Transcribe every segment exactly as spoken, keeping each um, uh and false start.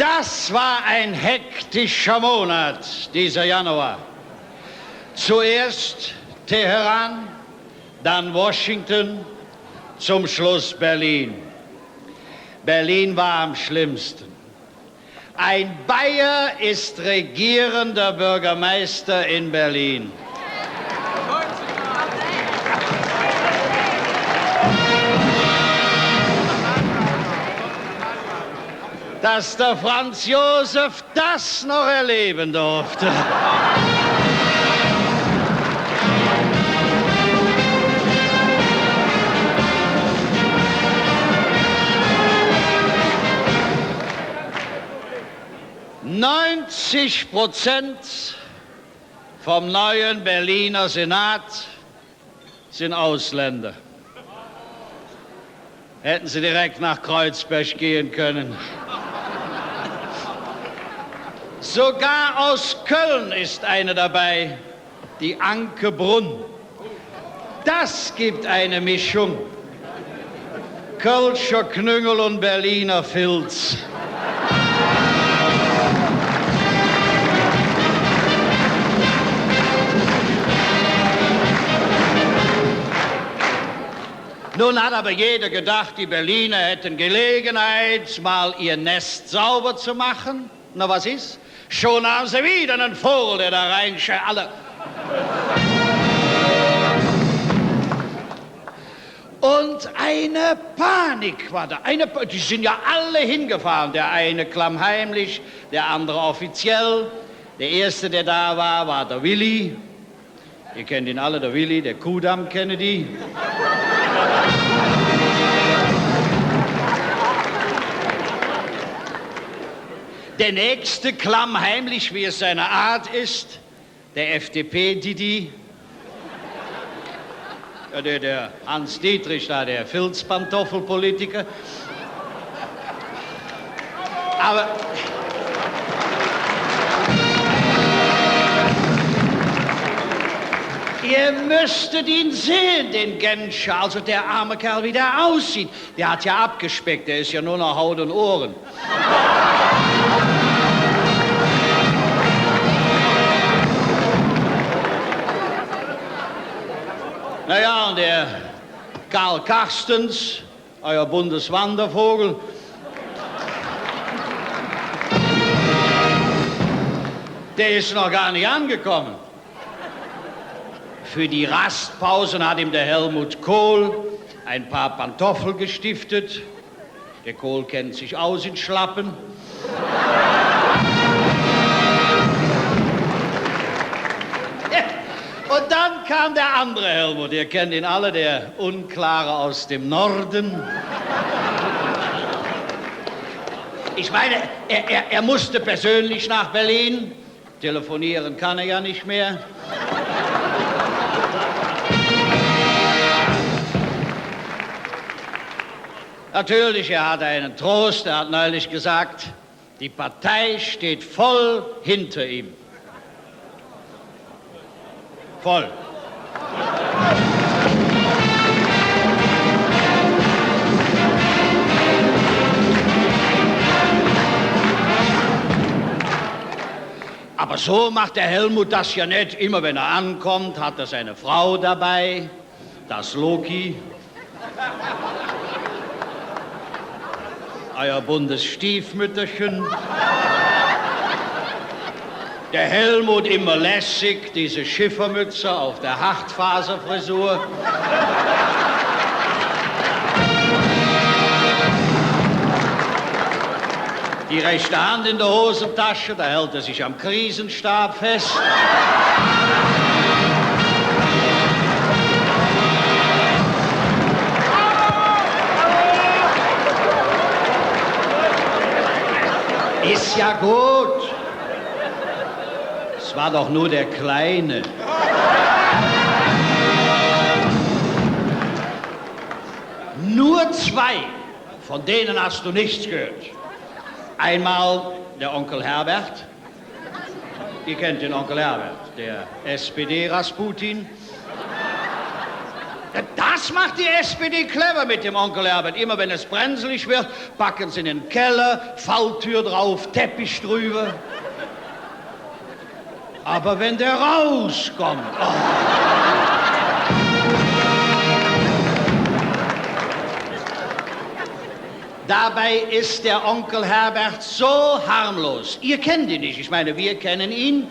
Das war ein hektischer Monat, dieser Januar. Zuerst Teheran, dann Washington, zum Schluss Berlin. Berlin war am schlimmsten. Ein Bayer ist regierender Bürgermeister in Berlin. Dass der Franz Josef das noch erleben durfte. Neunzig Prozent vom neuen Berliner Senat sind Ausländer. Hätten sie direkt nach Kreuzberg gehen können. Sogar aus Köln ist eine dabei, die Anke Brunn. Das gibt eine Mischung. Kölscher Knüngel und Berliner Filz. Nun hat aber jeder gedacht, die Berliner hätten Gelegenheit, mal ihr Nest sauber zu machen. Na, was ist? Schon haben sie wieder einen Vogel, der da reinsche-, alle. Und eine Panik war da. Eine Pa-, die sind ja alle hingefahren. Der eine klammheimlich, der andere offiziell. Der erste, der da war, war der Willi. Ihr kennt ihn alle, der Willi, der Kudamm, kennt ihr die? Der nächste, klammheimlich, wie es seine Art ist, der F-D-P-Didi. Ja, der, der Hans Dietrich da, der Filzpantoffelpolitiker. Aber ihr müsstet ihn sehen, den Genscher, also der arme Kerl, wie der aussieht. Der hat ja abgespeckt, der ist ja nur noch Haut und Ohren. Na ja, und der Karl Carstens, euer Bundeswandervogel, der ist noch gar nicht angekommen. Für die Rastpausen hat ihm der Helmut Kohl ein paar Pantoffeln gestiftet. Der Kohl kennt sich aus in Schlappen. Und dann kam der andere Helmut, ihr kennt ihn alle, der Unklare aus dem Norden. Ich meine, er, er, er musste persönlich nach Berlin. Telefonieren kann er ja nicht mehr. Natürlich, er hatte einen Trost. Er hat neulich gesagt, die Partei steht voll hinter ihm. Voll. Aber so macht der Helmut das ja nicht. Immer wenn er ankommt, hat er seine Frau dabei, das Loki, euer buntes Stiefmütterchen. Der Helmut immer lässig, diese Schiffermütze auf der Hartfaserfrisur. Die rechte Hand in der Hosentasche, da hält er sich am Krisenstab fest. Ist ja gut. Es war doch nur der Kleine. Nur zwei, von denen hast du nichts gehört. Einmal der Onkel Herbert. Ihr kennt den Onkel Herbert, der S-P-D-Rasputin. Das macht die S P D clever mit dem Onkel Herbert. Immer wenn es brenzlig wird, packen sie ihn in den Keller, Falltür drauf, Teppich drüber. Aber wenn der rauskommt, oh. Dabei ist der Onkel Herbert so harmlos. Ihr kennt ihn nicht, ich meine, wir kennen ihn.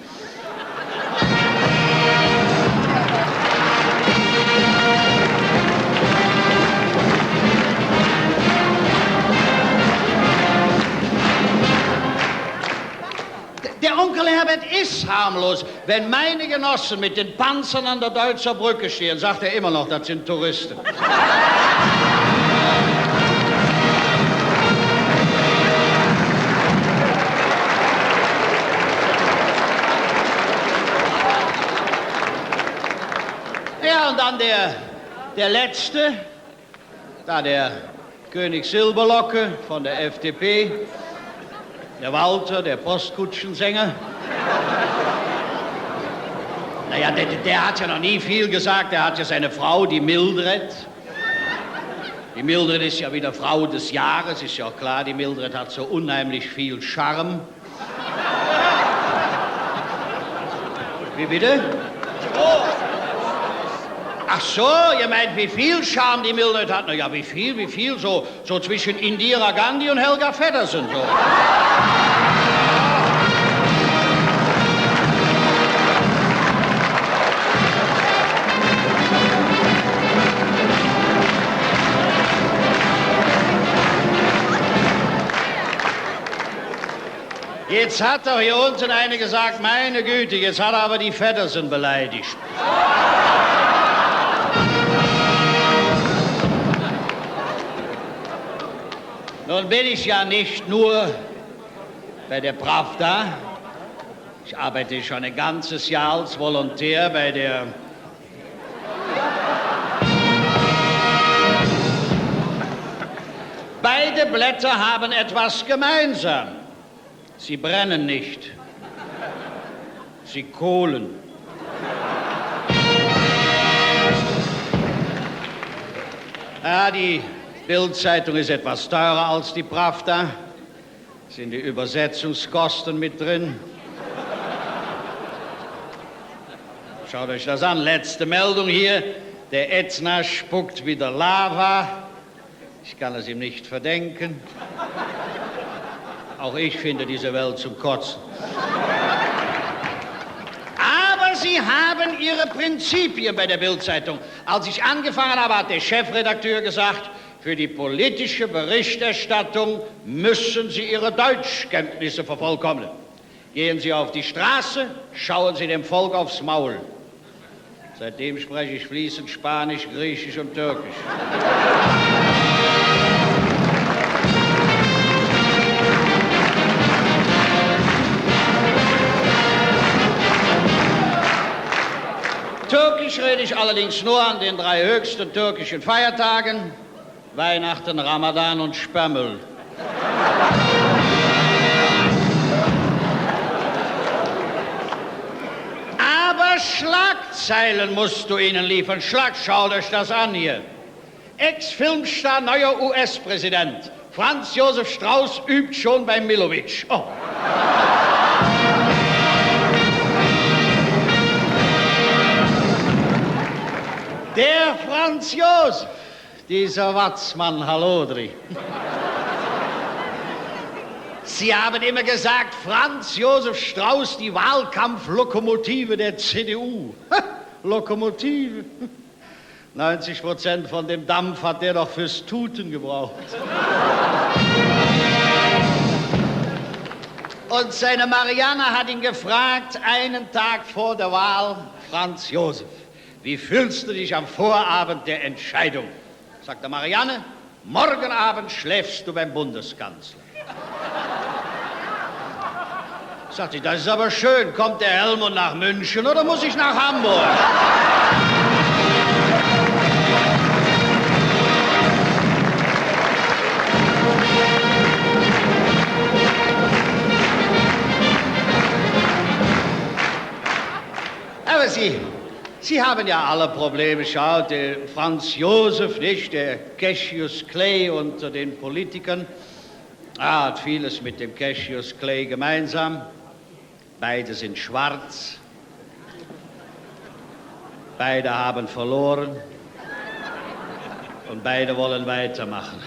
Der Onkel Herbert ist harmlos. Wenn meine Genossen mit den Panzern an der Deutzer Brücke stehen, sagt er immer noch, das sind Touristen. Ja, und dann der, der Letzte, da der König Silberlocke von der F D P, der Walter, der Postkutschensänger. Naja, der, der hat ja noch nie viel gesagt. Er hat ja seine Frau, die Mildred. Die Mildred ist ja wieder Frau des Jahres, ist ja auch klar. Die Mildred hat so unheimlich viel Charme. Wie bitte? Ach so, ihr meint, wie viel Charme die Mildred hat? Na ja, wie viel, wie viel? So, so zwischen Indira Gandhi und Helga Feddersen, so. Jetzt hat doch hier unten einer gesagt, meine Güte, jetzt hat er aber die Feddersen beleidigt. Nun bin ich ja nicht nur bei der Prawda, ich arbeite schon ein ganzes Jahr als Volontär bei der Beide Blätter haben etwas gemeinsam. Sie brennen nicht. Sie kohlen. Ja, die Bild-Zeitung ist etwas teurer als die Prawda. Sind die Übersetzungskosten mit drin? Schaut euch das an. Letzte Meldung hier. Der Ätna spuckt wieder Lava. Ich kann es ihm nicht verdenken. Auch ich finde diese Welt zum Kotzen. Aber sie haben ihre Prinzipien bei der Bild-Zeitung. Als ich angefangen habe, hat der Chefredakteur gesagt, für die politische Berichterstattung müssen Sie Ihre Deutschkenntnisse vervollkommnen. Gehen Sie auf die Straße, schauen Sie dem Volk aufs Maul. Seitdem spreche ich fließend Spanisch, Griechisch und Türkisch. Türkisch rede ich allerdings nur an den drei höchsten türkischen Feiertagen. Weihnachten, Ramadan und Sperrmüll. Aber Schlagzeilen musst du ihnen liefern. Schlag, schaut euch das an hier. Ex-Filmstar, neuer U-S-Präsident. Franz Josef Strauß übt schon beim Millowitsch. Oh. Der Franz Josef. Dieser Watzmann Hallodri. Sie haben immer gesagt, Franz Josef Strauß, die Wahlkampflokomotive der C D U. Lokomotive. Neunzig Prozent von dem Dampf hat der doch fürs Tuten gebraucht. Und seine Marianne hat ihn gefragt, einen Tag vor der Wahl, Franz Josef, wie fühlst du dich am Vorabend der Entscheidung? Sagt er: Marianne, morgen Abend schläfst du beim Bundeskanzler. Sagt sie: Das ist aber schön, kommt der Helmut nach München oder muss ich nach Hamburg? Aber sie, Sie haben ja alle Probleme. Schaut, der Franz Josef, nicht? Der Cassius Clay unter den Politikern. Er hat vieles mit dem Cassius Clay gemeinsam. Beide sind schwarz. Beide haben verloren. Und beide wollen weitermachen.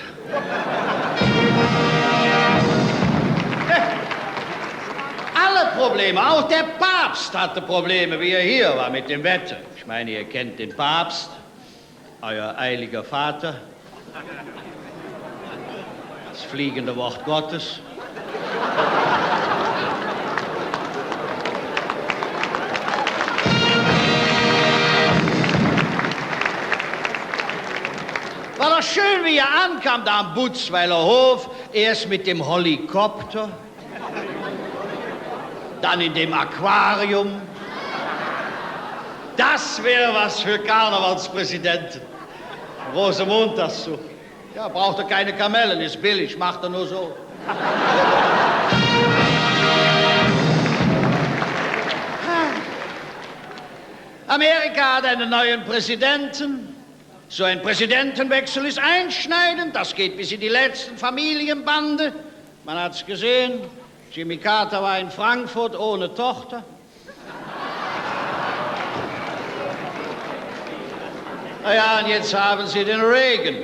Alle Probleme, auch der Papst hatte Probleme, wie er hier war mit dem Wetter. Ich meine, ihr kennt den Papst, euer heiliger Vater, das fliegende Wort Gottes. War doch schön, wie er ankam, da am Butzweiler Hof. Erst mit dem Helikopter, dann in dem Aquarium. Das wäre was für Karnevalspräsidenten. Rosenmontagszug. Ja, braucht er keine Kamellen, ist billig, macht er nur so. Amerika hat einen neuen Präsidenten. So ein Präsidentenwechsel ist einschneidend, das geht bis in die letzten Familienbande. Man hat's gesehen, Jimmy Carter war in Frankfurt ohne Tochter. Na ja, und jetzt haben Sie den Reagan.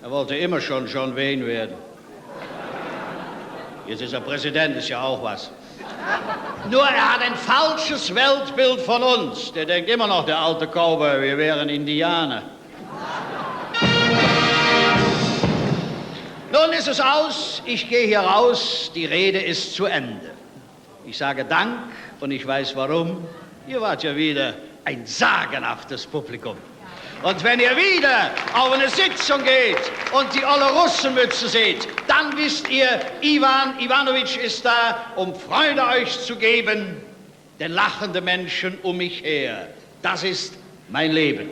Er wollte immer schon John Wayne werden. Jetzt ist er Präsident, ist ja auch was. Nur er hat ein falsches Weltbild von uns. Der denkt immer noch, der alte Cowboy, wir wären Indianer. Nun ist es aus, ich gehe hier raus, die Rede ist zu Ende. Ich sage Dank und ich weiß warum. Ihr wart ja wieder ein sagenhaftes Publikum. Und wenn ihr wieder auf eine Sitzung geht und die olle Russenmütze seht, dann wisst ihr, Iwan Iwanowitsch ist da, um Freude euch zu geben, denn lachende Menschen um mich her, das ist mein Leben.